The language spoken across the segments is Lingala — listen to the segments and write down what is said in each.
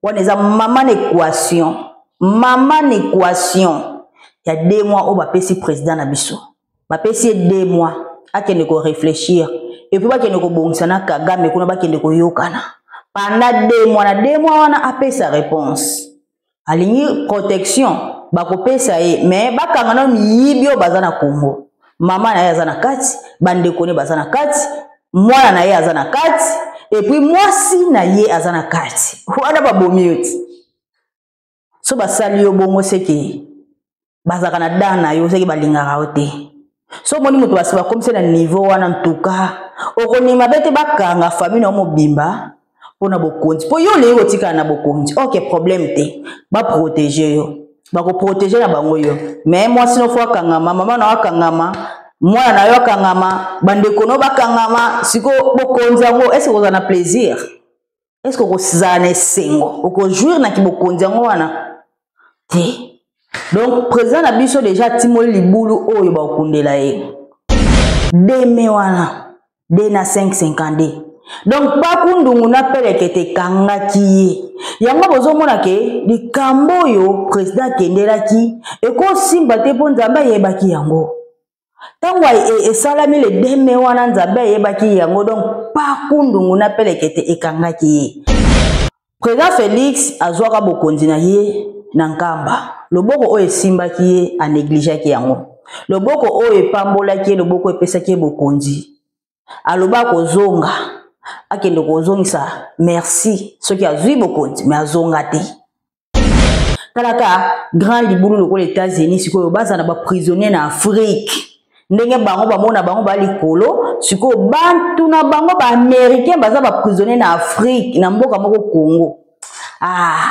Wana eza mama na équation, mama na équation ya 2 mois oyo bapesi président na biso. Bapesi ye 2 mois akende koréfléchir et puis bakende kobongisa na Kagame kuna, bakende koyokana pendant 2 mois. Na 2 mois wana apesa réponse. Alingi protection, bakopesa ye, mais bakanga nano miyibi oyo baza na Congo. Mama na ye aza na kati, bandeko ne baza na kati, mwana na ye aza na kati, et puis mwasi na ye aza na kati. Wana babomi yo ti so basali yo bongo, seke bazalaka na dan na yo, seke balingaka yo te. So omoni moto basi bakomisi na niveau wana, ntuka okonima be te. Bakanga famille na yo mobimba mpona bokonzi, mpo yo olingi kotikala na bokonzi. Ok, problème te, baprotéger yo, bakoprotéger na bango yo, mais mwasi no faut akangama, mama na yo akangama, mwana na yo akangama, bandeko no bakangama. Sikoyo bokonzi yango, est-ce kozala na plaisir? Est-ce okozala na esengo, okojouir na kibokonzi yango wana te? Donc président na biso déjà atimoli libulu oyo bakokundela ye deme wana d na 552. Donc bakundungu na pelekete ekangaki ye yango. Bozomona ke likambo oyo président akendelaki ekosimba te, mpo Nzambe ayebaki yango. Ntango esalami le deme wana, Nzambe ayebaki yango. Donc pakundungu na pelekete ekangaki ye. Président Félix azwaka bokonzi na ye na Nkamba. Loboko oyo esimbaki ye, anégligeaki yango. Loboko oyo epambolaki ye, loboko epesaki ye bokonzi, aloba kozonga, akende kozongisa merci soki azwi bokonzi, mais azonga te. Talaka grand libulu lokola États-Unis, sikoyo baza na baprisonnier na Afrique. Ndenge bango bamona bango balikolo, sikoyo bantu na bango baaméricain baza baprisonnier na Afrique, na mboka moko Congo. Ah,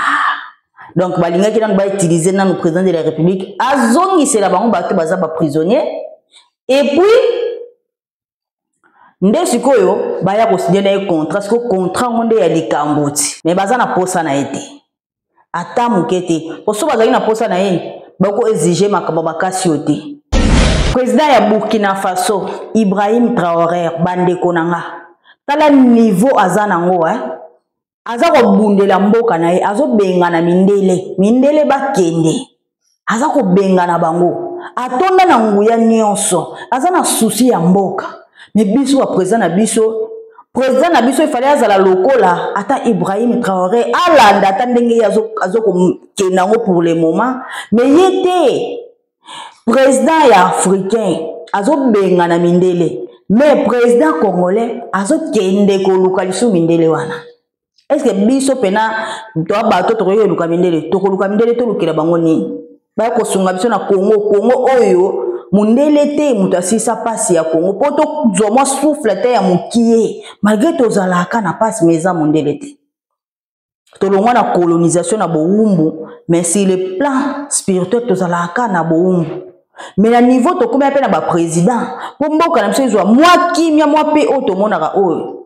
donc balingaki nanu bautiliser nanu président de la République azongisela bango bato baza baprisonnier, et puis nde sikoyo baya kosigner na ye contrat. Sikoyo contrat yango nde ya likambo ti, mais baza na posa na ye te, ata moke te, po so bazalaki na posa na ye, bakoexiger makambo makasi oyo te. Président ya Burkina Faso, Ibrahim Traoré, bandeko na nga, tala niveau aza nango, eh? Aza kobundela mboka na ye, azobengana mindele. Mindele bakende, aza kobengana bango, atonda na nguya nyonso, aza na souci ya mboka. Mais biso baprésident na biso, président na biso efale azala lokola ata Ibrahim Traoré, alanda ata ndenge ye azokokende yango pour le moment. Mais ye te, président ya africain azobengana mindele, mais président congolais azokende koluka lisusu mindele wana. Est-ce biso mpena toa bato tokoki koluka mindele? Tokoluka mindele, tolukela bango nini? Baya kosunga biso na Congo? Congo oyo mundele te moto asilisa mpasi ya Congo, mpo tozwa mwa souffle te ya mokie. Malgré tozalaka na mpasi, mais eza mondele te. Tolongwa na colonisation, na bowumbu, mais sur le plan spirituel tozalaka na bowumbu. Mais na niveau tokomi mpe na baprésident, mpo mboka na biso ezwa mwa kimia, mwa mpe oyo tomonaka oyo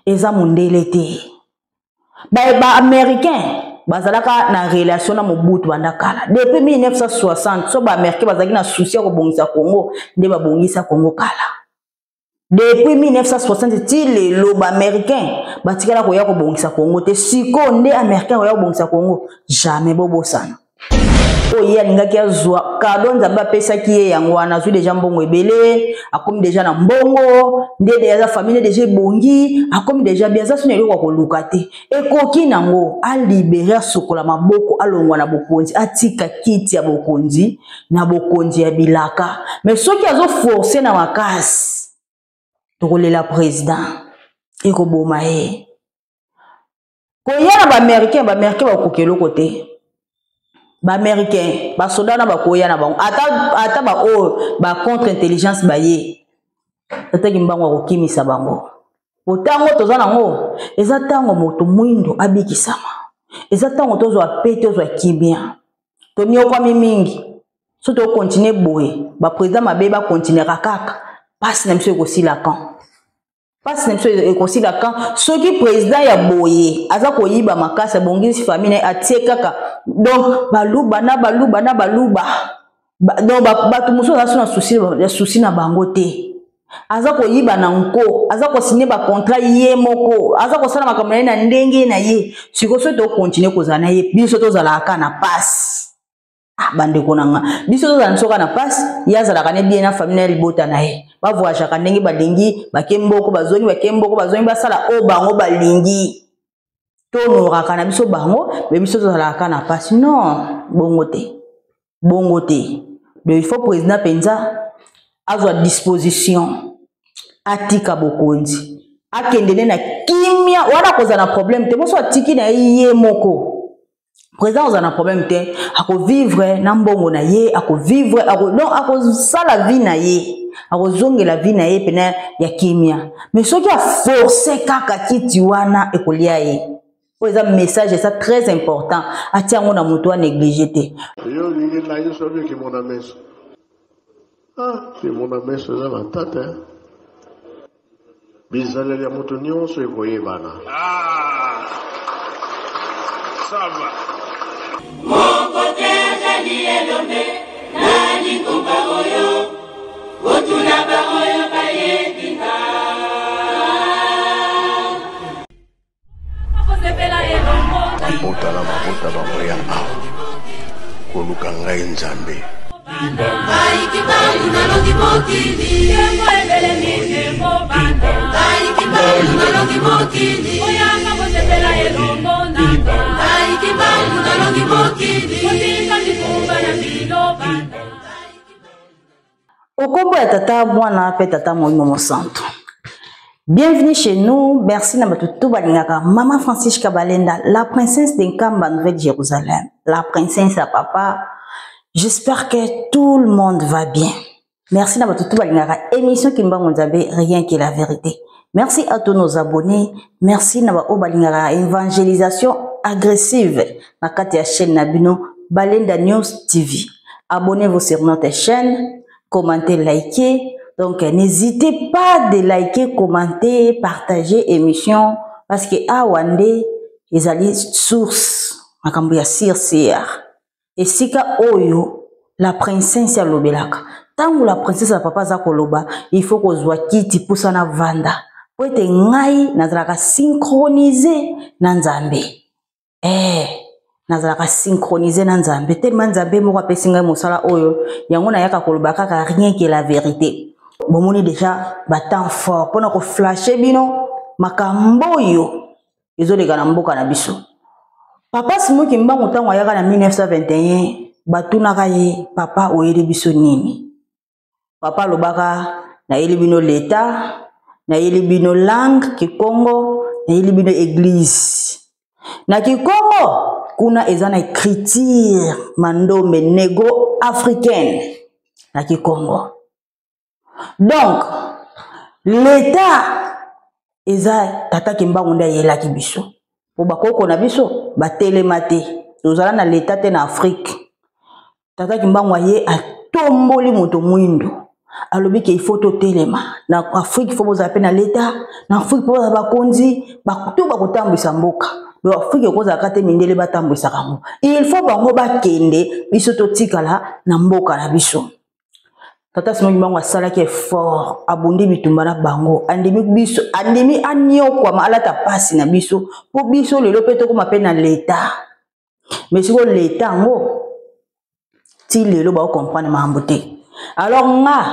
eza mondele te. Baaméricain bazalaka na relation na Mobutu banda kala, depuis 1960. So baaméricain bazalaki na souci ya kobongisa Congo, nde babongisa Congo kala. Depuis 1960 ti lelo, baaméricain batikala koya kobongisa Congo te. Sikoyo nde américain koya kobongisa Congo? Jamais. Bobosana oyo ye alingaki azwa cadeau Nzambe apesaki ye yango wana. Azwi déjà mbongo ebele, akomi déjà na mbongo, nde aza famille déjà ebongi, akomi déjà bien, aza suna eloko ya koluka te. Ekoki nango alibérer, asokola maboko, alongwa na bokonzi, atika kiti ya bokonzi na bokonzi ya bilaka. Mais soki azoforcer na makasi, tokolela président, ekoboma ye. Koya na baaméricain, baaméricain bakoki eloko te. Baaméricain, basoda wana bakoya na bango, ata, ata baoyo bacontre intelligence baye, tataki mbango akokimisa bango. Po ntango toza nango eza ntango moto mwindo abikisama, eza ntango tozwa pe, tozwa kimia. Toniokwami mingi. So tokontinue boye, baprésident mabe bakontinueka kaka, mpasi na biso ekosila kan? Mpasi na biso ekosila kan? Soki président ya boye aza koyiba makasi, abongisi famille na ye, atie kaka donc baluba na baluba na baluba, donc bato mosusu aza so na souci ya souci na bango te. Aza koyiba na nko, aza kosigne bacontrat ye moko, aza kosala makambo na ye na ndenge na ye. Sikoyo soki tokontinue kozala na ye, biso tozalaka kaka na pasi. Ah, bandeko na nga, biso tozala biso kaka na pasi, ye azalaka ne bien na famille na ye, libota na ye, bavoyageaka ndenge balingi, bake mboko bazongi, bake mboko bazongi, basala oyo bango balingi. Tonoraka na biso bango, me biso tozalaka kaka na pasi. Non, bongo te, bongo te. Donc il faut président mpenza azwa disposition, atika bokonzi, akende nde na kimia wana, akozala na problème te. Moso atiki na ye ye moko, président akozala na problème te, akovivre na mbongo na ye, akovivre ako, donc akosala vie na ye, akozongela vie na ye pene ya kimia. Mais soki aforce kaka kiti wana, ekolia ye. Oyo eza message eza très important, atia yango na moto, anéglige te. Yo olingi nayebisa yo kimona meso. Ah, kimona meso eza matata. Bizaleli ya moto nyonso ekoyebana. Ah, ça va. Moko te azali elombe na lingomba oyo, otuna baoyo bayebi nga. Mabota na mabota bakoya awa koluka ngai Nzambe. Okombo ya Tata, Mwana mpe Tata Molimo Mosantu. Bienvenue chez nous. Merci na bato tout balingaka Mama Francisca Balenda, la princesse de Nkamba, Nouvelle Jérusalem, la princesse à papa. J'espère que tout le monde va bien. Merci na bato tout balingaka émission Kimbangu Nzambe, rien que la vérité. Merci à tous nos abonnés. Merci na ba oyo balingaka évangélisation agressive na kati ya chaîne na bino Balenda News TV. Abonnez-vous sur notre chaîne, commentez, likez. Donc n'hésitez pas de liker, commenter, partager émission parce que awa nde ezali source makambo ya sir esika oyo la princesse alobelaka. Ntango la princesse ya papa aza koloba, il faut kozwa kiti pusana vanda, po ete ngai nazalaka synchronise na Nzambe. Nazalaka synchronise na Nzambe tellement Nzambe moko apesi ngai mosala oyo, yango nayaka koloba kaka rien que la vérité. Bomoni déjà batemps fort mpona koflashe bino makambo oyo ezoleka na mboka na biso. Papa Simon Kimbangu, ntango ayaka na 1921, batunaka ye: "Papa, oyeli biso nini?" Papa alobaka: "Nayeli bino leta, nayeli bino langue Kikongo, nayeli bino église na Kikongo." Kuna eza na écriture mandombe négro africaine na Kikongo. Donc leta eza Tata Kimbangu nde ayelaki biso, po bakoko na biso batelema te, tozala na leta te na Afrique. Tata Kimbangu aye, atomboli moto mwindo, alobi ke ifo totelema na Afrique, fo bozala mpe na leta na Afrique, mpo bozala bakonzi to bakotambwisa mboka. Donc Afrique ekozalaka te mindele batambwisaka yango, il faut bango bakende, biso totikala na mboka na biso. Tata Simon Kimbangu asalaki effort, abundi bitumba na bango, andimi biso, andimi aniokwama, alata pasi na biso mpo biso lelo mpe tokóma mpe na leta. Mais sikoyo leta yango ti lelo baocomprendre makambo te. Alors nga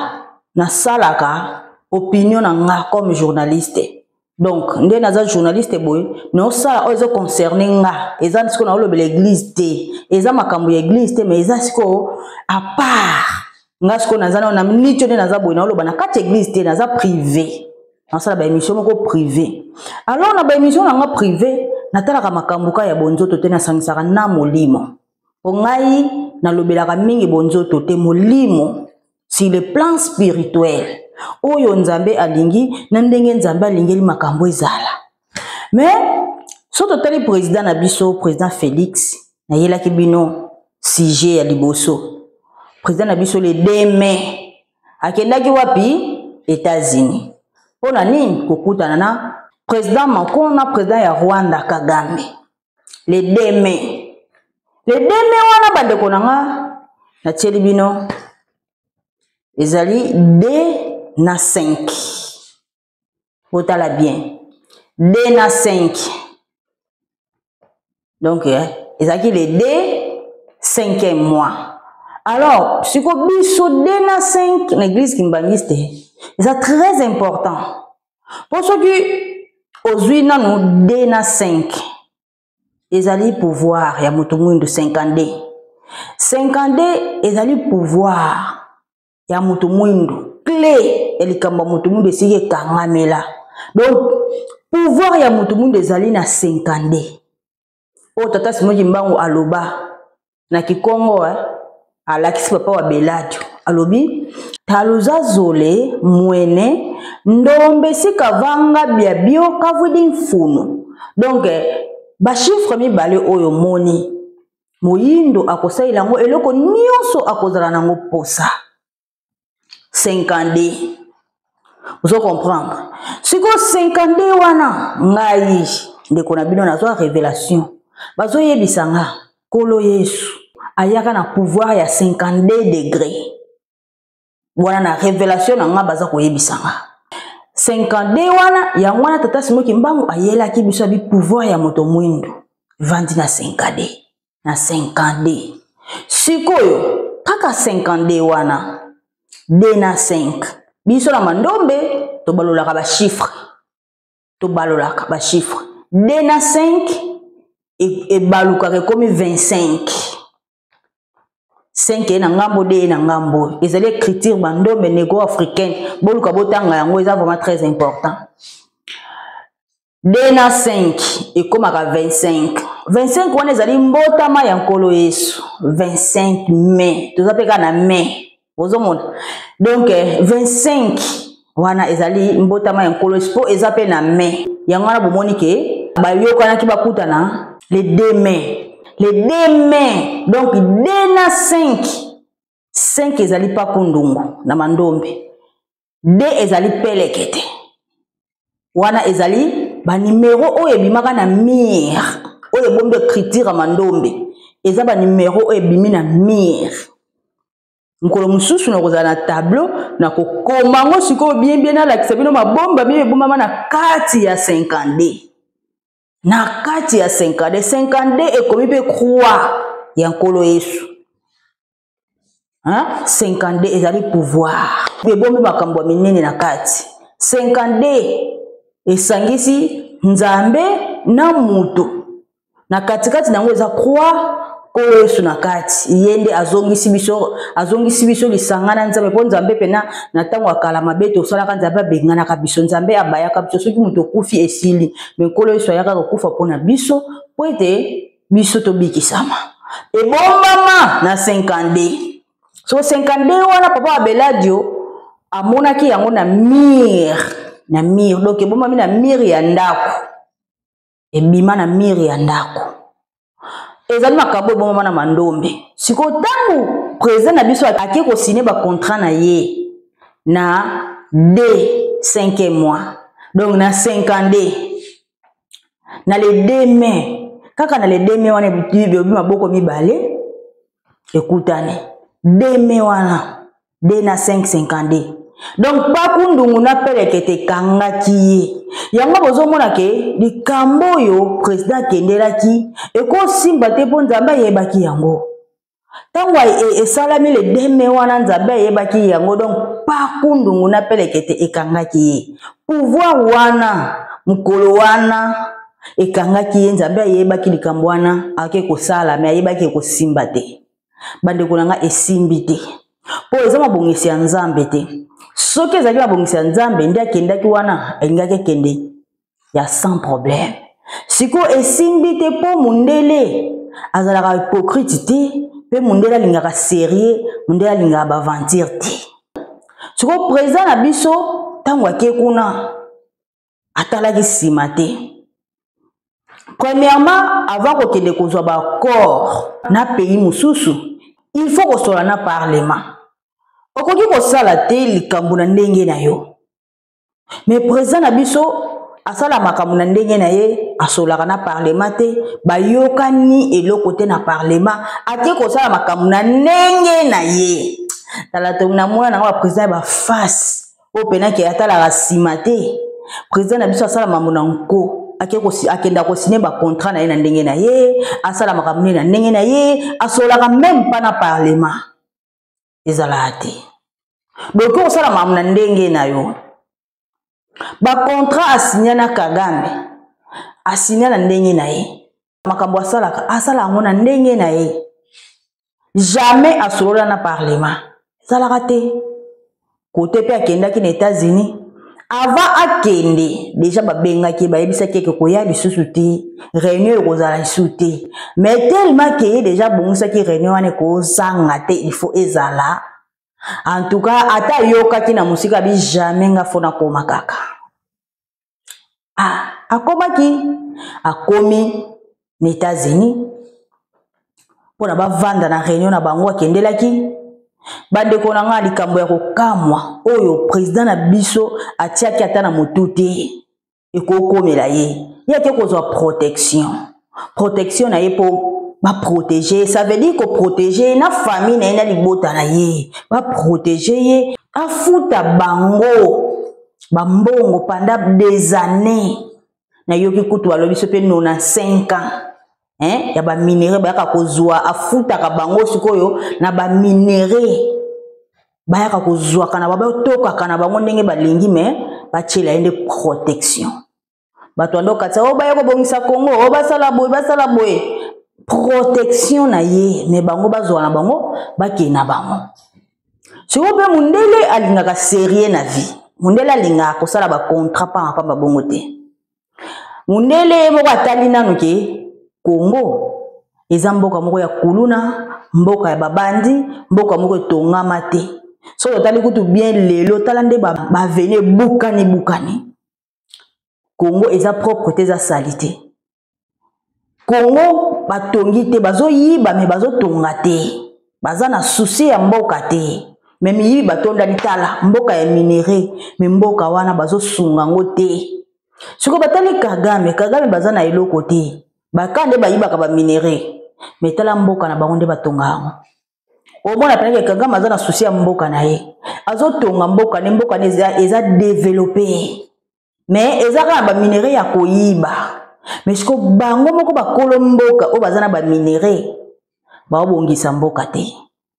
nasalaka opinion na nga comme journaliste. Donc nde naza journaliste boye, naosala oyo ezoconcerne nga. Eza sikoyo naolobela église te, eza makambo ya église te, mais eza sikoyo à part nga. Sikoyo naza nao na miniti nde naza boye, naoloba na kati ya église te, naza privé, nasala baémission moko privé. Alors na baémission na nga privé, natalaka makambo ka ya bonzoto te, nasangisaka na molimo, po ngai nalobelaka mingi bonzoto te, molimo, sur le plan spirituel, oyo Nzambe alingi na ndenge Nzambe alingeli makambo ezala. Mais so totali président na biso, président Félix, nayelaki bino sujet ya liboso. Président na biso, le 2 mai, akendaki wapi? États-Unis. Mpo na nini? Kokutana na président Macron na président ya Rwanda Kagame, le 2 mai. Le 2 mai wana, bandeko na nga, natieli bino ezali 2. na 5. Botala bien, 2 na 5. Donc ezalaki le 2 5e mois. Alors siko biso 2 na 5 na église kimbangiste eza très important, mpo soki ozwi nanu 2 na 5, ezali pouvoir ya moto mwindu. 52, 52 ezali pouvoir ya moto mwindu, clé ya likambo ya moto mwindu esiki ekangamela. Donc pouvoir ya moto mwindu ezali na 52 oyo tata Simon Kimbangu aloba na Kikongo, alakisi papa wa Beladio, alobi taluza zole mwene ndombe sika vanga bia bio kavwidi mfunu. Donc bachiffre mibale oyo moni moyindo akosalela yango eloko nyonso akozala nango posa. 52, ozo comprendre? Sikoyo 52 wana, ngai ndeko na bino nazwa révélation, bazoyebisa nga Nkolo Yesu ayaka na pouvoir ya 52 degré wana. Na révélation na nga, baza koyebisa nga 52 wana, yango wana tata Simon Kimbangu ayelaki biso abi pouvoir ya moto mwindu vandi na 52, na 52. Sikoyo kaka 52 wana, 2 na 5, biso na mandombe tobalolaka bachiffre, tobalolaka bachiffre 2 na 5, ebalukaka ekomi 25. 5 ye na ngambo, 2 ye na ngambo oyo. Ezali écriture bandombe négro africaine, boluka botanga yango, eza vraiment très important. 2 na 5 ekomaka 25. 25 wana ezali mbotama ya Nkolo Yesu, 25 mai. Toza mpe kaka na mai, ozomona. Donc 25 wana ezali mbotama ya Nkolo Yesu, mpo eza mpe na mai. Yango wana bomoni ke bayokanaki bakutana le 2 mai, le 2 mai. Donc 2 na 5, 5 ezali pakundungu na mandombe, 2 ezali pelekete. Wana ezali banimero oyo ebimaka na mire oyo ebombi écriture ya mandombe. Eza banimero oyo ebimi na mire. Mokolo mosusu nakozala na tableau, nakokoma yango sikoyo bien bien, nalakisa bino mabomba mio ebombama na kati ya 52, na kati ya 52. 52 ekomi mpe croix ya Nkolo Yesu, hein? 52 ezali pouvoir, ebombi makambo ya minene na kati. 52 esangisi Nzambe na moto na katikati na yango, eza croix Nkolo Yesu na kati. Ye nde azongisi biso, azongisi biso lisanga na Nzambe, mpo Nzambe mpena na ntango ya kala mabe tosalaka, Nzambe abenganaka biso, Nzambe abayaka biso. Soki moto okufi, esili. Me Nkolo Yesu ayaka kokufa mpo na biso, mpo ete biso tobikisama. Ebombama na 52. So 52 wana, papa wa Beladio amonaki yango na mire, na mire. Donc ebombami na mire ya ndako, ebima na mire ya ndako. Ezali makambo ebombama na mandombe. Sikoyo ntango président na biso ake kosine bacontrat na ye na d 5 mois, donc na 52, na le 2 mai, kaka na le 2 mai wana ebi maboko mibale ekutani. 2 mai wana, 2 na 5, 52. Donc pakundungu na pelekete ekangaki ye. Yango bozomona ke likambo oyo président akendelaki ekosimba te, mpo Nzambe ayebaki yango. Ntango esalami le 2 mai wana, Nzambe ayebaki yango. Donc pakundungu na pelekete ekangaki ye, pouvoir wana mokolo wana ekangaki ye. Nzambe ayebaki likambo wana ake kosala, me ayebaki ekosimba te. Bandeko na nga, esimbi te mpo eza mabongisi ya Nzambe te. Soki ezalaki mabongisi ya Nzambe nde akendaki wana, alingaki akende ya sans problème. Sikoyo esimbi te mpo mundele azalaka hypocrite te, mpe mundele alingaka sérieux, mundele alingaka baaventure te. Sikoyo président na biso, ntango ake kuna, atalaki nsima te. Premièrement, avant kokende kozwa baaccord na pays mosusu, il faut kosola na parlement. Okoki kosala te likambo na ndenge na yo. Mais président na biso asala makambo na ndenge na ye, asolaka na parlement te, bayokani eloko te na parlement, ake kosala makambo na ndenge na ye. Tala, namona nango baprésident ya baface. Oyo pena ke atalaka nsima te. Président na biso asala mambo na nko, akenda kosine bacontrat na ye na ndenge na ye, asala makambo nde na ndenge na ye, asololaka meme pas na parlement. Ezalaka te. Bokoki kosala makambo na ndenge na yo. Bacontrat asinya na Kagame, asinya na ndenge na ye. Makambo asalaka, asala yango na ndenge na ye. Jamais asolola na parlement. Ezalaka te. Kote mpe akendaki na États-Unis. Avant akende, deja babengaki, bayebisaki eke koya lisusu te, réunion ekozala lisusu te. Mais tellement ke ye deja abongisaki réunion wana ekozanga te, il faut ezala. En tout cas, ata ayokaki na mosika bi jamais nga fo nakoma kaka. Ah, akomaki, akomi na États-Unis mpona bavanda na réunion na bango akendelaki. Bandeko na nga, likambo ya kokamwa oyo président na biso atiaki ata na motu te ekokomela ye. Ye ake kozwa protection. Protection na ye mpo baprotéger, ça veut dire koprotéger na famille na ye na libota na ye. Baprotéger ye, afuta bango bambongo pendant des années. Nayoki kutu balobi so mpe 95 ans, hein, ya baminere bayaka kozwa, afutaka bango sikoyo na baminere bayaka kozwaka na bango, batokaka na bango ndenge balingi, me batiela ye nde protection. Bato ando katisa oyo baya kobongisa Congo, oyo basala boye, basala boye, protection na ye, me bango bazwa na bango, bakei na bango. Sikoyo mpe mondele alingaka sérieux na vie. Mondele alingaka kosala bacontrat pamba pamba bongo te. Mondele ye moko atali nanu ke Congo eza mboka moko ya kuluna, mboka ya babandi, mboka moko etongama te. Soki otali kutu bien lelo, tala nde baveni ebukani bukani. Congo eza propre te, eza sali te. Congo batongi te, bazoyiba me bazotonga te, baza na souci ya mboka te. Me miyibi batondani, tala mboka ya minere, me mboka wana bazosunga yango te. Sikoyo batali Kagame, Kagame baza na eloko te, baka nde bayibaka baminere, me tala mboka na bango nde batonga yango. Omona penake Kagame aza na souci ya mboka na ye, azotonga mboka ne, mboka ne eza développé, mais eza kaka na baminere ya koyiba. Mais sikoyo bango moko bakolo mboka oyo baza na baminere baobongisa mboka te,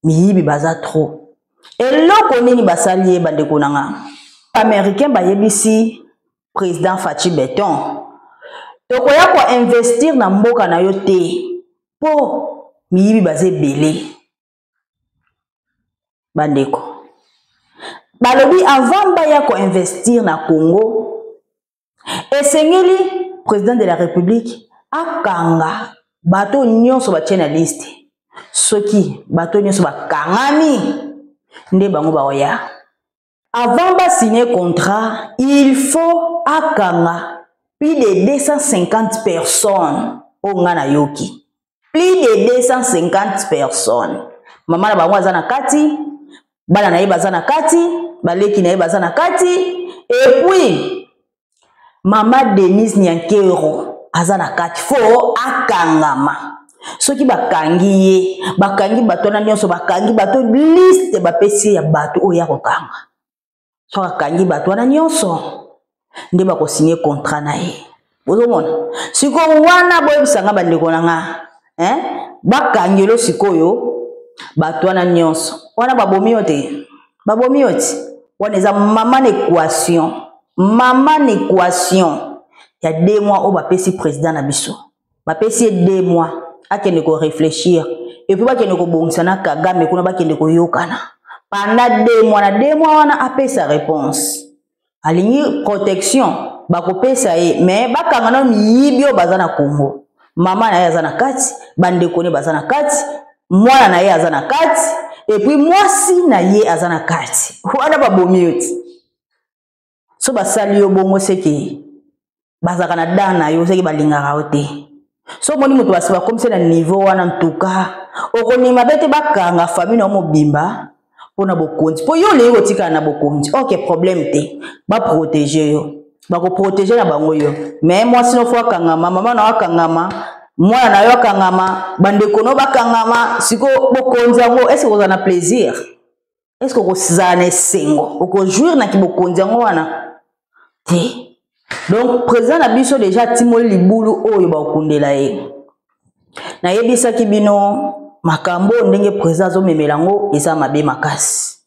miyibi baza trop. Eloko nini basali ye bandeko na nga? Américain bayebisi président Fatshi Beton, tokoya koinvestir na mboka na yo te po miyibi baza ebele. Bandeko, balobi avant baya koinvestir na Congo, esengeli président de la République akanga bato nyonso batie na liste. Soki bato nyonso bakangami nde bango baoya. Avant ba signer contrat, il faut akanga plus de 250 personnes. Oyo nga nayoki, plus de 250 personnes. Mama na bango aza na kati, bana na ye baza na kati, baleki na ye baza na kati, et puis mama Denise Nyankero aza na kati. Fo akangama. Soki bakangi ye, bakangi bato wana nyonso, bakangi bato, liste bapesi ye ya bato oyo ya kokanga. Soki akangi bato wana nyonso nde bakosinye contrat na ye. Bozomona sikoyo wana, boyebisanga bandeko na nga, hein? Bakangelo sikoyo bato wana nyonso wana, babomi yo te, babomi yo te. Wana eza mama na équation, mama na équation ya 2 mois oyo bapesi président na biso. Bapesi ye 2 mois akende koréfléchir, et puis bakende kobongisa na Kagame kuna, bakende koyokana pendant 2 mois. Na 2 mois wana apesa réponse. Alingi protection, bakopesa ye, mais bakanga na miyibi oyo baza na Congo. Mama na ye aza na kati, bandeko ne baza na kati, mwana na ye aza na kati, et puis mwasi na ye aza na kati. Wana babomi yo ti. So basali yo bongo, seke bazalaka na dan na yo, seke balingaka yo te. So omoni moto basi bakomisi na niveau wana, ntuka okonima be te bakanga famille na yo mobimba mpona bokonzi, mpo yo olingi kotikala na bokonzi. Ok, problème te, baprotege yo, bakoprotege na bango yo, mais mwasi no fo akangama, mama na yo akangama, mwana na yo akangama, bandeko no bakangama. Sikoyo bokonzi yango ese kozala na plaisir? Est-ce que okozala na esengo, okojouir na kibokonzi yango wana te? Donc président na biso deja atimoli libulu oyo bakokundela ye. Nayebisaki bino makambo ndenge président azomemela yango eza mabe makasi.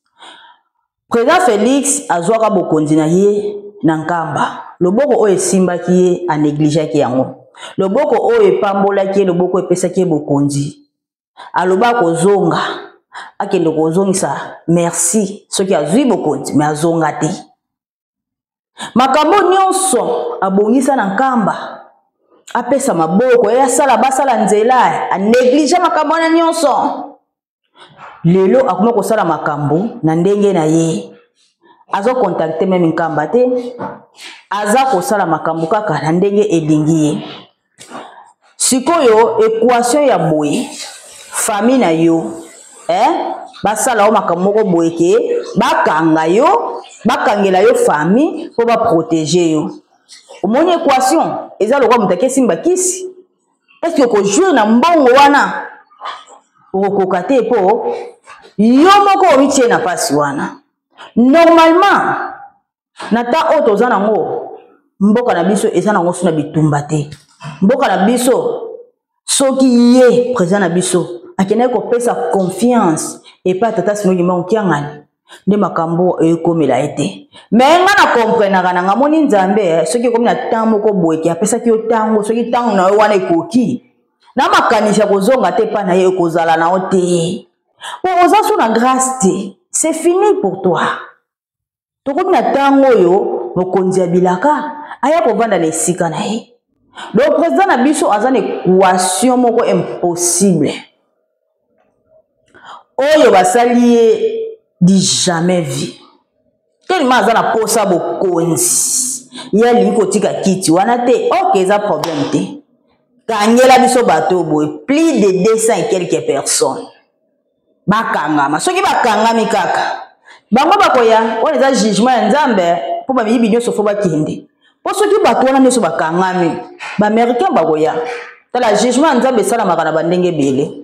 Président Félix azwaka bokonzi na ye na Nkamba. Loboko oyo esimbaki ye anegligeaki yango. Loboko oyo epambolaki ye, loboko epesaki ye bokonzi. Aloba kozonga, akende kozongisa merci soki azwi bokonzi, me azonga te. Makambo nyonso abongisa na Nkamba, apesa maboko, ye asala basala nzela, aneglige makambo wana nyonso. Lelo akoma kosala makambo na ndenge na ye, azokontakte meme Nkamba te, aza kosala makambo kaka na ndenge elingi ye. Sikoyo equation ya boye, famille na yo basala yo makambo moko boye ke bakanga yo, bakangela yo famille mpo baprotege yo. Omoni equation eza lokola moto akesimba kisi. Est-ce que okojouir na mbongo wana? Okokoka te mpo yo moko omitie na pasi wana. Normalement na temps oyo toza nango, mboka na biso eza nango so na bitumba te. Mboka na biso soki ye président na biso akendaki kopesa confiance epai tata Simon Kimbangu Kiangani, nde makambo ekomela ye te. Me nga na comprenaka na nga moni Nzambe soki ekomi na temps moko boye ke apesaki yo ntango, soki ntango na yo wana ekoki na makanisi ya kozonga te epai na ye, ekozala na yo te po oza so na grâce te, c'est fini pour toi. Tokomi na ntango oyo mokonzi ya bilaka aya kovanda na esika na ye. Donc président na biso aza na équation moko impossible oyo basali ye du jamais vu, tellement aza na posa bokonzi, ye alingi kotika kiti wana te. Ok, eza problème te, kangela biso bato boye plus de 200 et quelques personnes bakangama. Soki bakangami kaka bango bakoya, wana eza jugement ya Nzambe mpo bamiyibi nyonso fo bakende. Mpo soki bato wana nyonso bakangami, baaméricain bakoya. Tala, jugement ya Nzambe esalamaka na bandenge ebele.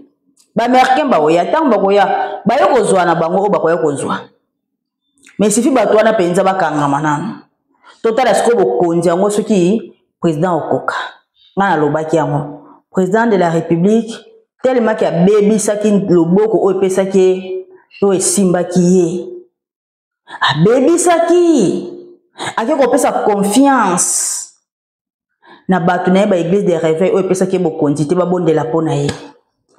Baaméricain bakoya, ntango bakoya baye kozwa na bango oyo bakoya kozwa, mais sifi bato wana mpenza bakangama nano. Totala sikoyo bokonzi yango soki président okoka. Nga nalobaki yango, président de la République tellement ke abebisaki loboko oyo epesaki ye, oyo esimbaki ye, abebisaki, ake kopesa confiance na bato na ye ba église de réveil oyo epesaki ye bokonzi te, babondela mpo na ye,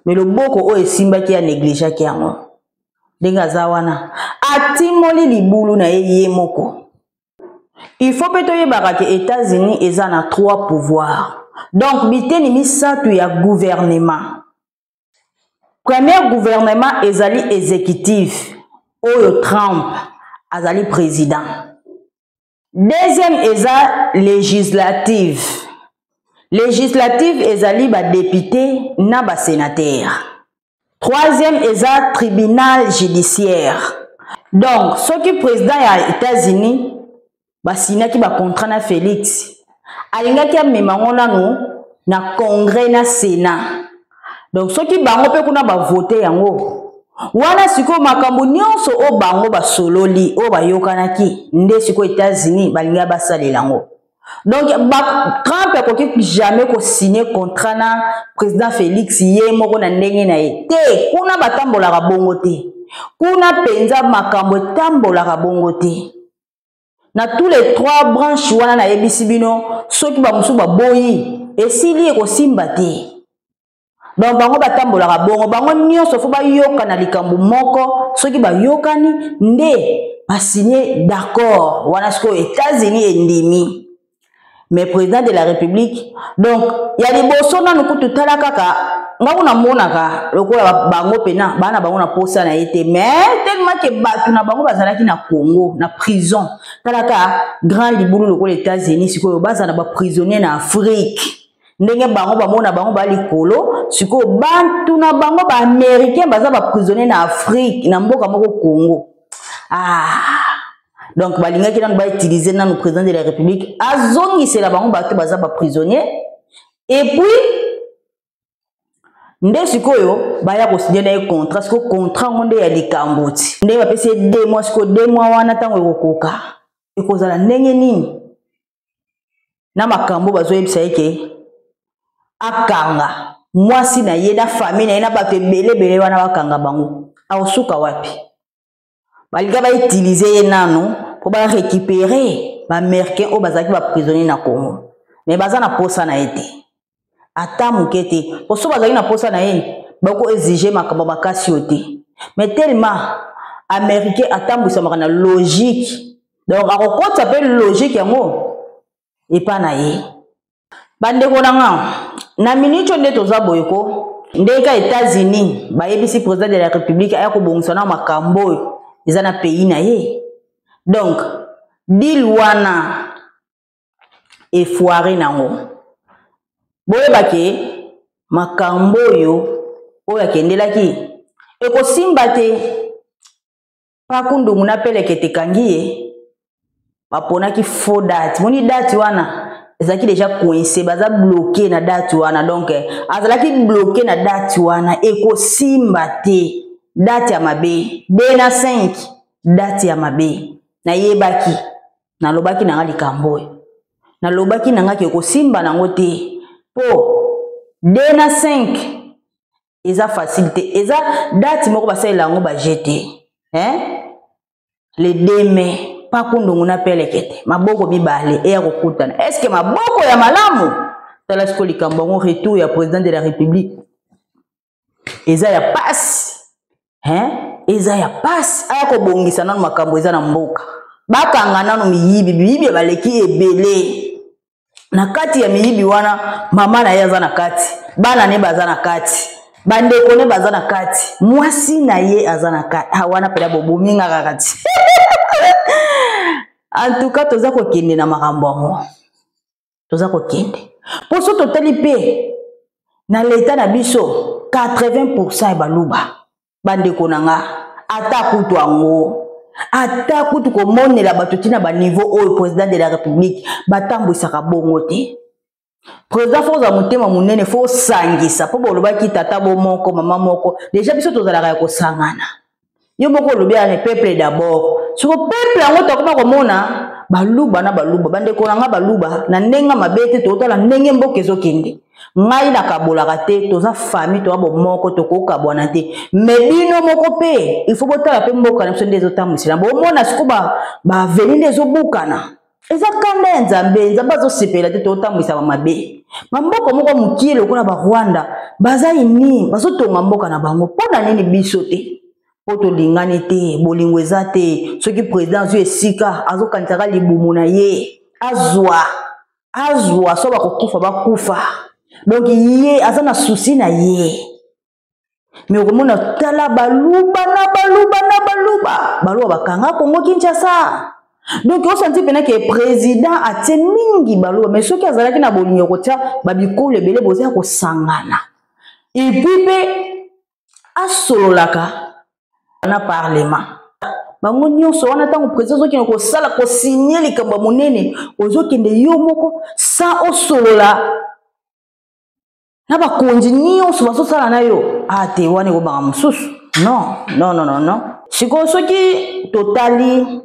me loboko oyo esimbaki ye anegligeaki yango. Ndenge aza wana atimoli libulu na ye ye moko. Il faut mpe toyebaka ke États-Unis eza na 3 pouvoirs, donc biteni misato ya gouvernement. Premier gouvernement ezali exécutif oyo Trump azali président. Deuxième eza législative. Législative ezali ba député na ba sénateur. Troisième eza tribunal judiciaire. Donc soki président ya États-Unis basignaki ba contrat na Félix, alingaki amema ngo nanu na congrès na sénat. Donc soki bango mpe kuna bavote yango wana, sikoyo makambo nyonso oyo bango basololi, oyo bayokanaki, nde sikoyo États-Unis balingi basalela yango. Donc Trump akoki jamais kosigne contrat na président Félix ye moko na ndenge na ye te. Kuna batambolaka bongo te, kuna mpenza makambo etambolaka bongo te. Na tous les 3 branches wana nayebisi bino, soki bamosusu baboyi, esili, ekosimba te. Donc bango batambolaka bongo, bango nyonso fo bayoka na likambo moko. Soki bayokani nde basigne d'accord wana, sikoyo États-Unis endimi. Mais président de la République, donc ya liboso nanu kutu, tala kaka nga kuna monaka lokola bango pena bana bango na posa na ye te, mais tellement ke bato na bango bazalaki na Congo na prison. Talaka grand libulu lokola États-Unis, sikoyo baza na baprisonnier na Afrique, ndenge bango bamona bango ba likolo. Sikoyo bantu na bango baaméricain baza baprisonnier na Afrique, na mboka moko Congo. Donc balingaki nanu bautilize nanu président de la République azongisela bango bato baza baprisonnier, et puis Nde sikoyo baya kosinye na ye contrat. Sikoyo contrat yango nde ya likambo ti ndenge bapesi ye 2 mois. Sikoyo 2 mois wana ntango ekokoka ekozala ndenge nini na makambo bazoyebisa ye ke akanga mwasi na ye na famille na ye na bato ebele ebele wana bakanga bango, akosuka wapi? Balinga bautilize ye nano mpo barécupere baaméricain oyo bazalaki baprisonnier na Congo, mais baza na posa na ye te ata moke te. Mpo so bazalaki na posa na ye, bako exige makambo makasi oyo te. Mais tellement américain atambwisamaka na logique, donc akokotisa mpe logique yango epa na ye. Bandeko na nga, na minute oyo nde toza boye ko ndenge ka États-Unis bayebisi président de la République aya kobongisa na makambo oyo eza na pays na ye. Donc deal wana efoire nango. Boyeba ke makambo oyo oyo akendelaki ekosimba te. Pakundungu na pelekete ekangi ye, baponaki faux date. Moni date wana ezalaki deja coincé, baza bloqué na date wana. Donc azalaki bloqué na date wana, ekosimba te. Date ya mabe, 2 na 5, date ya mabe. Nayebaki, nalobaki nanga likambo oyo, nalobaki nanga ke ekosimba nango te, po 2 na 5 eza facile te. Eza date moko basalela yango ba jete, hein? Le 2 mai, pakundungu na pelekete, maboko mibale eya kokutana. Est-ce que maboko ya malamu? Tala sikoyo likambo yango, retour ya président de la République eza ya pasi, hein? Eza ya pasi. Aya kobongisa nano makambo eza na mboka, bakanga nano miyibi. Miyibi baleki ebele na kati ya miyibi wana. Mama na ye aza na kati, bana ne baza na kati, bandeko ne baza na kati, mwasi na ye aza na kati. Ah, wana mpena bobomi nga kaka ti. En tout cas toza kokende na makambo yango, toza kokende mpo so totali mpe na leta na biso 80% ya baluba. Bandeko na nga, ata kutu yango, ata kutu komonela bato ntina baniveau oyo président de la République batambwisaka bongo te. Président fo ozala motema monene, fo osangisa, mpo bolobaki tata bo moko mama moko. Deja biso tozalaka ya kosangana. Yo moko olobi ane peuple d'abord. Soko peuple yango tokoma komona baluba na baluba. Bandeko na nga baluba, na ndenge mabe te, totala ndenge mboka ezokende. Ngai nakabolaka te, toza famille, toza bomoko, tokokabwana te. Me bino moko mpe il faut botala mpe mboka na biso nde ezotambwisela. Bomona siko baveni nde ezobukana, eza kanda ya Nzambe. Nzambe azosepela te totambwisaka mabe. Bamboka moko mokie lokola Barwanda baza ini bazotonga mboka na bango, mpo na nini biso te? Mpo tolingani te, bolingo eza te. Soki président azwi esika, azokanisaka libumu na ye, azwa azwa, so bakokufa bakufa. Donc ye aza na susi na ye. Me okomona, tala baluba na baluba na baluba, baluba bakanga Kongo Kinshasa. Donc osanti mpena ke président atie mingi baluba. Mais soki azalaki na bolingo kotia babikolo ebele, boza ya kosangana. Epuis mpe asololaka na parlement bango nyonso wana. Ntango président ozokende kosala, kosigne likambo ya monene, ozokende yo moko sans osolola na bakonzi nyonso bazosala na yo. A te, wana ekobanga mosusu. Non, non, non, non, non. Sikoyo soki totali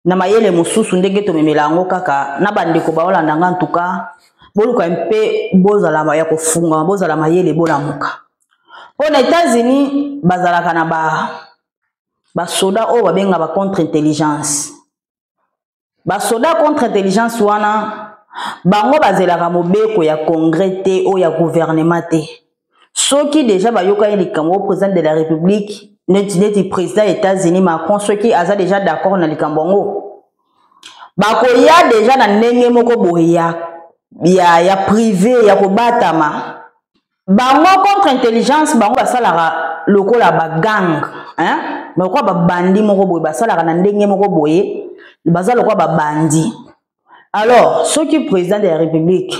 na mayele mosusu, ndenge tomemela yango kaka na bandeko baolanda nga, ntuka boluka mpe bozala ya kofungama, bozala mayele, bolamuka. Mpo na États-Unis bazalaka na ba basoda oyo babenga ba contre intelligence. Basoda contre intelligence wana, bango bazelaka mobeko ya congrès te, oyo ya gouvernement te. Soki deja bayokani likambo, président de la République, neti neti président ya États-Unis Macron, soki aza deja d'accord na likambo yango, bakoya deja na ndenge moko boye ya privé, ya kobatama. Bango contre intelligence, bango basalaka lokola bagang, hein? Lokola babandi moko boye, basalaka na ndenge moko boye, baza lokola babandi. Alors soki président de la République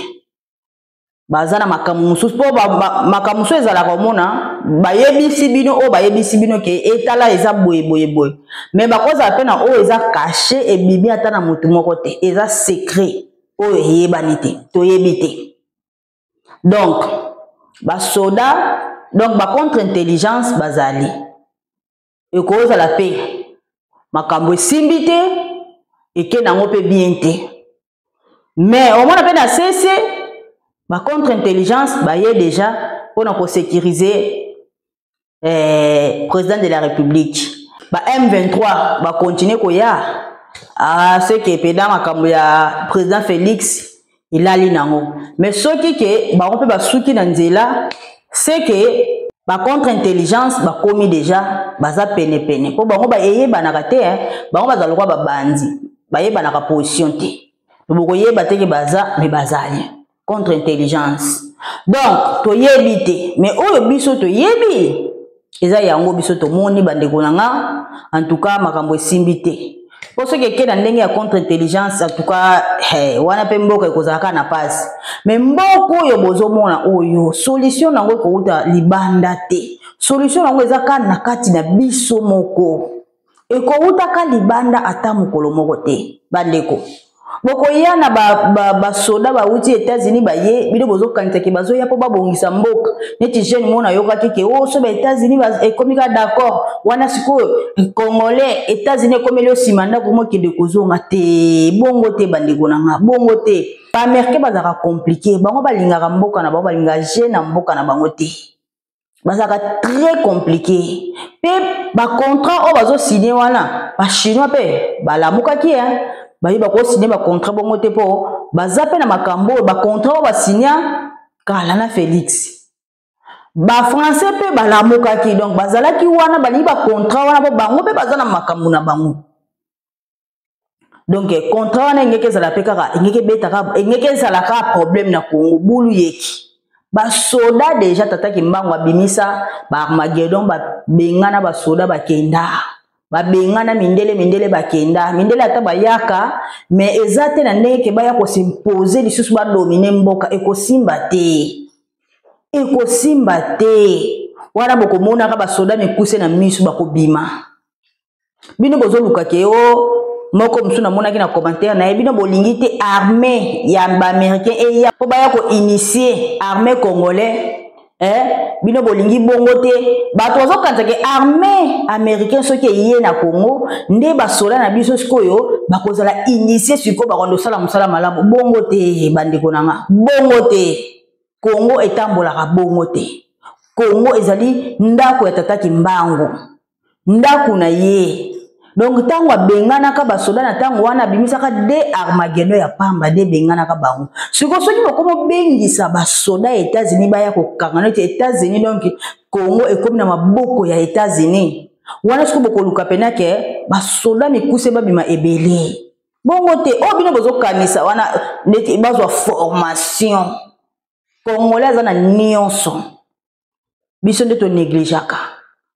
baza na makambo mosusu, mpo makambo mosusu ezalaka, omona bayebisi bino oyo, bayebisi bino ke etala eza boye boye boye, me bakozala mpe na oyo eza kashe, ebimi ata na motu moko te, eza secret oyo eyebani te, toyebi te. Donc basoda Donc ba contre intelligence bazali. Ekozala pe makambo esimbi te, eke nango pe bien te. Mais omona pe na sese ba contre intelligence baye déjà pona ko sécuriser eh, président de la République. Ba M23 ba continuer koya ah ce que peda makambo ya président Félix elali nango. Mais soki ke bango pe basuki na nzela, c'est que ba contre intelligence bakomi déjà baza pene pene po bango ba eyebanaka te hein. Bango baza lokwa ba bandi bayebanaka position te, bokoyeba te ke baza mais bazali contre intelligence. Donc toyebi te, mais oyo biso toyebi eza yango biso tomoni bandeko na nga. En tout cas makambo esimbi te po soki eke na ndenge ya contre intelligence, en tout cas hey, wana pe mboka ekozala kaka na pasi. Mais mboka oyo bozomona oyo solution nango ekouta libanda te, solution nango eza kaka na kati na biso moko, ekowutaka libanda ata mokolo moko te. Bandeko, bokoya na basoda ba, ba bawuti États-Unis baye, bino bozokanisa ke bazoya mpo babongisa mboka. Neti jeune moko nayokaki ke o so ba États-Unis ekomi ka d'accord wana, sikoyo congolais États-Unis ekomeli yo nsima ndako mokende kozonga te. Bongo te bandeko na nga, bongo te. Ba Américain bazalaka compliqué, bango balingaka mboka na bango, balingaka jeune na mboka na bango te, bazalaka très compliqué. Pe ba contrat oyo bazo signer wana, ba chinois pe balamukaki hein, baye bako signer ba contrat bongo te, po baza pe na makambo oyo ba contrat oyo ba signa kala na Félix. Ba français pe balamukaki, donc bazalaki wana balingi ba contrat wana po bango pe baza na makambo na bango. Donc contrat wana engeki ezala pe kaka, engeki ebeta kaka, engeki ezala kaka problème na Congo. Bulu yeki basoda déjà tata Kimbangu abimisa ba Armageddon, babengana basoda bakenda, babengana mindele, mindele bakenda, mindele ata bayaka mais eza te na ndenge ke baya kosimposer lisusu badomine mboka, ekosimba te, ekosimba te. Wana bokomonaka basoda mikuse na misu bakobima. Bino bozoluka ke o moko mosusu namonaki na commentaire na ye, bino bolingi te armée ya ba-américain eya mpo baya ko-initier armée congolais, eh? Bino bolingi bongo te. Bato bazokanisa ke armée américain soki eye na Congo nde basoda na biso sikoyo bakozala initier, sikoyo bakondo kosala mosala malamu. Bongo te bandeko na nga, bongo te. Congo etambolaka bongo te. Congo ezali ndako ya tata Kimbangu, ndako na ye. Donc ntango abenganaka basoda na ntango wana abimisaka de Armageddon ya pamba de benganaka bango. Sikoyo soki bokomi obengisa basoda ya États-Unis baya kokanga neti États-Unis, donc Congo ekomi na maboko ya États-Unis wana, sikoyo bokoluka pena ke basoda mikuse babima ebele. Bongo te oyo bino bozokanisa wana neti bazwa formation. Congolais aza na nyonso, biso nde tonegligeaka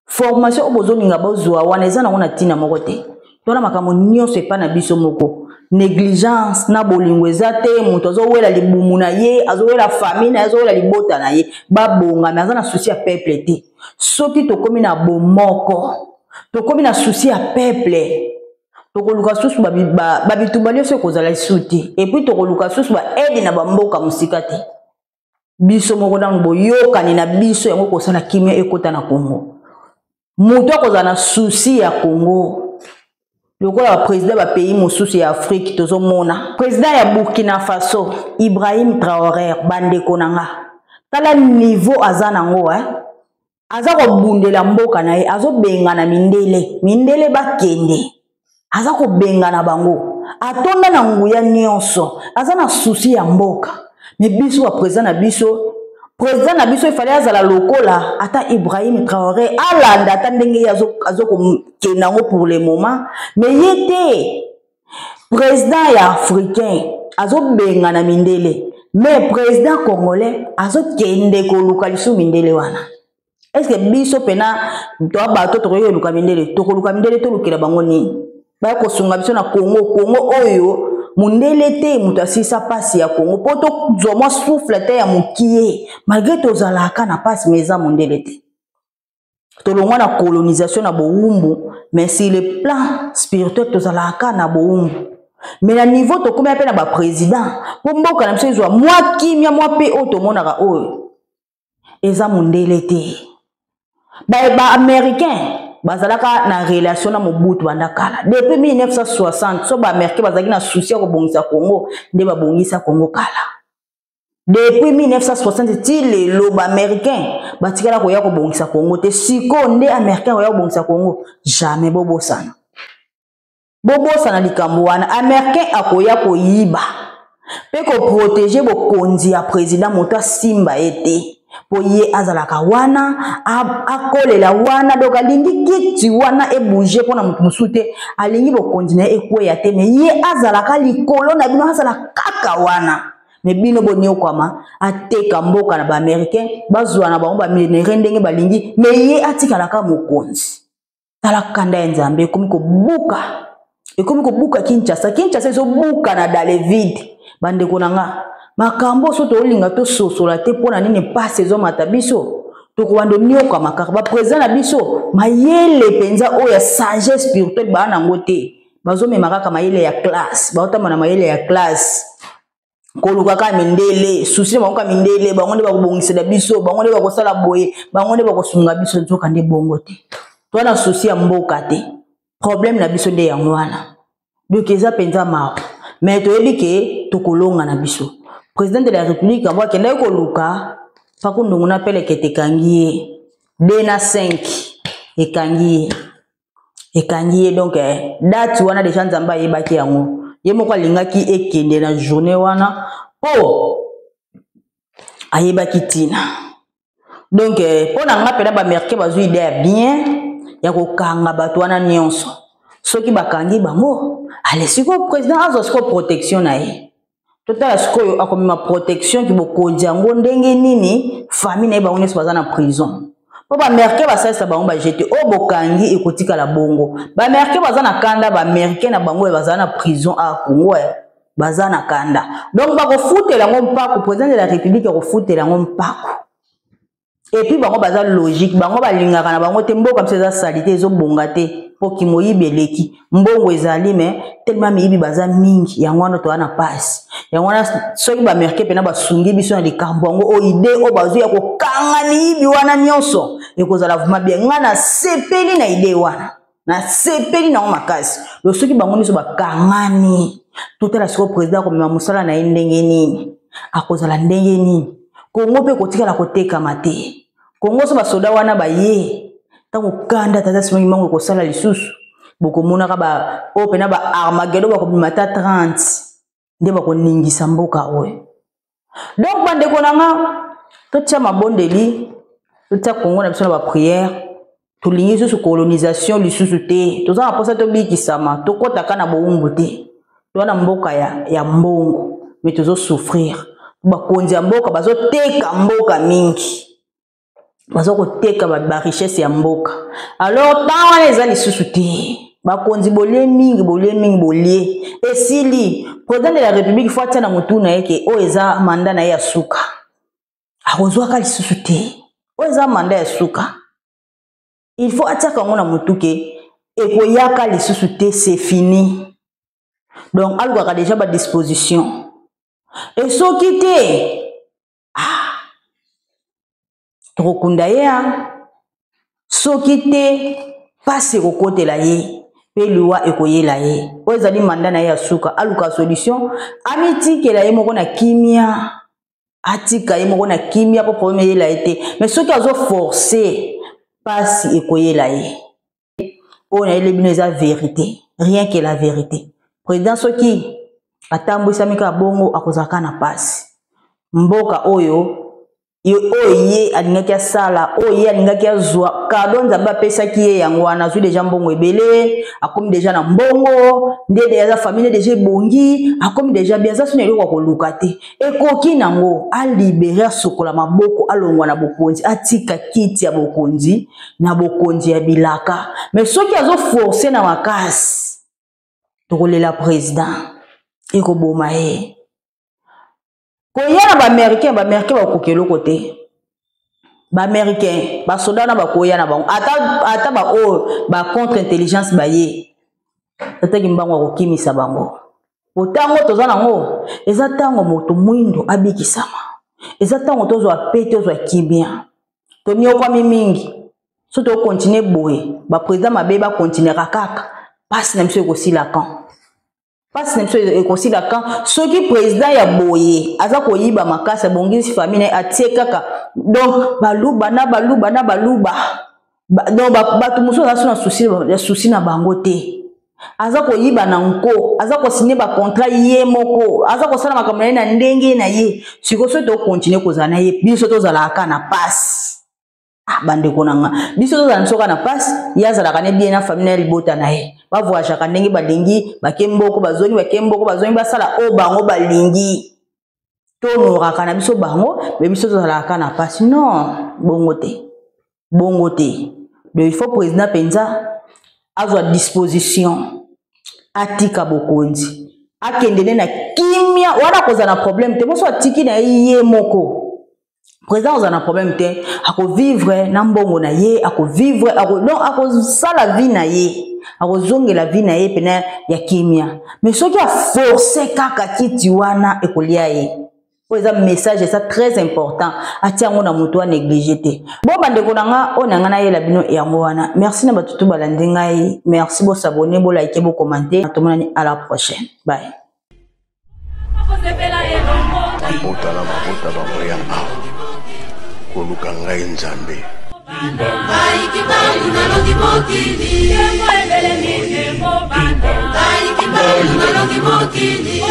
formation oyo bozolinga bozwa wana eza nango na ntina moko te. Tona makambo nyonso epai na biso moko, négligence na bolingo eza te. Moto azowela libumu na ye, azowela famille na ye, azowela libota na ye babonga, mais aza na souci ya peuple te. Soki tokomi na bomoko, tokomi na souci ya peuple, tokoluka susu babitumba nyonso ekozala lisusu te. Et puis tokoluka susu ba aide na bamboka mosika te. Biso moko ntango boyokani na biso yango kosala kimia ekota na Congo. Moto akozala na souci ya Congo lokola ba président ba pays mosusu ya Afrique. Tozomona président ya Burkina Faso Ibrahim Traoré, bandeko na nga, tala niveau aza nango eh? Aza kobundela mboka na ye, azobengana mindele, mindele bakende, aza kobengana bango, atonda na nguya nyonso, aza na souci ya mboka. Mais biso ba président na biso, président na biso ifale azala lokola ata Ibrahim Traoré, alanda ata ndenge ye azokokende yango pour le moment, mais ye te. Président ya africain azobengana mindele, mais président congolais azokende koluka lisusu mindele wana. Est-ce que biso pena toa bato tokoki koluka mindele? Tokoluka mindele, tolukela bango nini? Baya kosunga biso na Congo. Congo oyo mundele te moto asilisa pasi ya Congo po tozwa mwa souffle te ya mokie, malgré tozalaka na pasi, mais eza mundele te. Tolongwa na colonisation na bowumbu, mais sur le plan spirituel tozalaka na bowumbu. Mais na niveau tokomi mpe na ba président po mboka na biso ezwa mwa kimia, mwa pe oyo tomonaka oyo. Eza mondele te. Ba, ba américain bazalaka na relation na Mobutu banda kala. Depuis 1960, so ba américain bazalaki na souci ya kobongisa Congo, nde babongisa Congo kala. Depuis 1960 ti lelo ba américain batikala koya kobongisa Congo te. Sikoyo nde américain koya kobongisa Congo, jamais. Bobosana. Bobosana likambo wana. Américain akoya koyiba mpe koprotege bokonzi ya président, moto asimba ye te, mpo ye azalaka wana, akolela wana. Donc alingi kiti wana ebouge mpo na moto mosusu te, alingi bokonzi na ye ekweya te, me ye azalaka likolo na bino, azala kaka wana, me bino boniokwama. Ateka mboka na baaméricain, bazwa na bango baminerai ndenge balingi, me ye atikalaka mokonzi. Tala kanda ya Nzambe ekomi kobuka, ekomi kobuka Kinshasa. Kinshasa ezobuka na dale vide. Bandeko na nga, makambo so tolinga tososola te mpo na nini mpasi ezomata biso, tokobanda oniokama kaka. Baprésident na biso, mayele mpenza oyo ya sagesse spirituelle baa nango te, bazomema kaka mayele ya classe, baotamba na mayele ya classe, koluka kaka mindele, susi na bango kaka mindele, bango nde bakobongisela biso, bango nde bakosala boye, bango nde bakosunga biso. Nzoka nde bongo te, toza na susi ya mboka te. Problème na biso nde yango wana. Donc eza mpenza mawa, mais toyebi ke tokolonga na biso. Président de la République yango akendaki koluka Pakundungu na pelekete, ekangi ye 2 na 5, ekangi ye, ekangi ye. Donc date wana deja Nzambe ayebaki yango, ye moko alingaki ekende na journée wana mpo ayebaki ntina. Donc mpo na nga mpena, baaméricain bazwi idée ya bien ya kokanga bato wana nyonso. Soki bakangi bango, ale sikoyo président azwa sikoyo protection na ye. Totala sikoyo akomema protection ki bokonzi yango ndenge nini, famille na ye bango nyonso baza na prison, mpo baaméricain basalisa bango bajete oyo bokangi ekotikala bongo. Baaméricain baza na kanda, baaméricain na bango oyo bazala na prison a Congo baza na kanda. Donc bakofutela yango mpako, président de la République akofutela yango mpako. Et puis bango baza logique, bango balingaka na bango te mboka biso eza salite, ezobonga te, mpo kimoyibi eleki. Mbongo ezali, me tellement miyibi baza mingi, yango wana toza na pasi. Yango wana soki baaméricain mpena basungi biso na likambo yango oyo, idée oyo bazwi ya kokanga miyibi wana nyonso, ekozala vraiment bien. Ngai nasepeli na idée wana, nasepeli nango makasi. Lo soki bango nyonso bakangami, totala sikoyo président akomema mosala na ye ndenge nini, akozala ndenge nini. Kongo mpe kotikala kotekama te. Kongo so basoda wana baye, ntango kanda tata Simon Kimbangu ekosala lisusu, bokomonaka ba oyo mpena ba Armageddon bakobima ata 30 nde bakoningisa mboka oyo. Donc bandeko na nga, totia mabondeli, totia Kongo na biso na baprière. Tolingi lisusu colonisation lisusu te, toza na mposa tobikisama, tokɔtaka na bowumbu te. Toza na mboka ya mbongo, me tozosouffrir. Bakonzi ya mboka bazoteka mboka mingi, baza koteka barichesse ya mboka. Alors ntango wana eza lisusu te. Bakonzi bolie mingi, bolie mingi, bolie esili. Président de la République fo atia na motu na ye ke oyo eza mandat na ye ya suka, akozwaka lisusu te. Oyo eza mandat ya suka, il faut atiaka yango na motu ke ekoyaka lisusu te, c'est fini. Donc alukaka déjà badisposition, e soki te, ah, tokokunda ye. A soki te, mpasi ekokotela ye mpe liwa ekoyela ye. Oyo ezali mandat na ye ya suka, aluka solution, amitikela ye moko na kimia, atika ye moko na kimia mpo problème eyela ye te. Mais soki azoforce, mpasi ekoyela ye. Oyo nayeli bino eza vérité, rien que la vérité. Président soki atambwisami kaka bongo, akozala kaka na mpasi. Mboka oyo oyo ye alingaki asala, oyo ye alingaki azwa kado Nzambe apesaki ye, yango wana azwi deja mbongo ebele, akomi deja na mbongo, nde deja aza famille deja ebongi, akomi deja bien, aza suna eloko ya koluka te. Ekoki nango alibere, asokola maboko, alongwa na bokonzi, atika kiti ya bokonzi na bokonzi ya bilaka. Me soki azoforce na makasi, tokolela président, ekoboma ye. Koya na baaméricain, baaméricain bakoka eloko te. Baaméricain, basoda wana bakoya na bango, ata baoyo bacontre intelligence baye, tataki mbango akokimisa bango. Po ntango toza nango eza ntango moto mwindo abikisama, eza ntango tozwa pe, tozwa kimia. Toniokwami mingi. So tokontinue boye, baprésident mabe bakontinuaka kaka, mpasi na biso ekosila kan? Mpasi na biso ekosila kan? Soki président ya boye aza koyiba makasi, abongisi famille na ye, atie kaka donc baluba na baluba na baluba ba, donc bato mosusu aza so na souci ya souci na bango te. Aza koyiba na nko, aza kosigne bacontrat ye moko, aza kosala makambo na ye na ndenge na ye. Sikoyo soki tokontinue kozala na ye, biso tozalaka na pasi. Ah, bandeko na nga, biso tozala biso kaka na pasi. Ye azalaka ne bien na famille na ye, libota na ye, bavoyageaka ndenge balingi, bake mboko bazongi, bake mboko bazongi, basala oyo bango balingi. Tohonoraka na biso bango, me biso tozalaka kaka na pasi. Non, bongo te, bongo te. Donc il faut président mpenza azwa disposition, atika bokonzi, akende nde na kimia wana, akozala na problème te. Moso atiki na ye ye moko président, akozala na problème te, akovivre na mbongo na ye, akovivre ako, donc akosala vie na ye, akozongela vie na ye pene ya kimia. Mais soki aforce kaka kiti wana, ekolia ye. Oyo eza message eza très important, atia yango na moto, anéglige te. Bo bandeko na nga, oyo na nga nayela bino yango wana. Merci na bato to balandi ngai, merci. Bosabone, bolike, bokomante. Tomonani à la prochaine, bye. Mabota na mabota bakoya awa koluka ngai Nzambe. Ngai Kimbangu nalongi mokili, ngai Kimbangu nalongi mokili.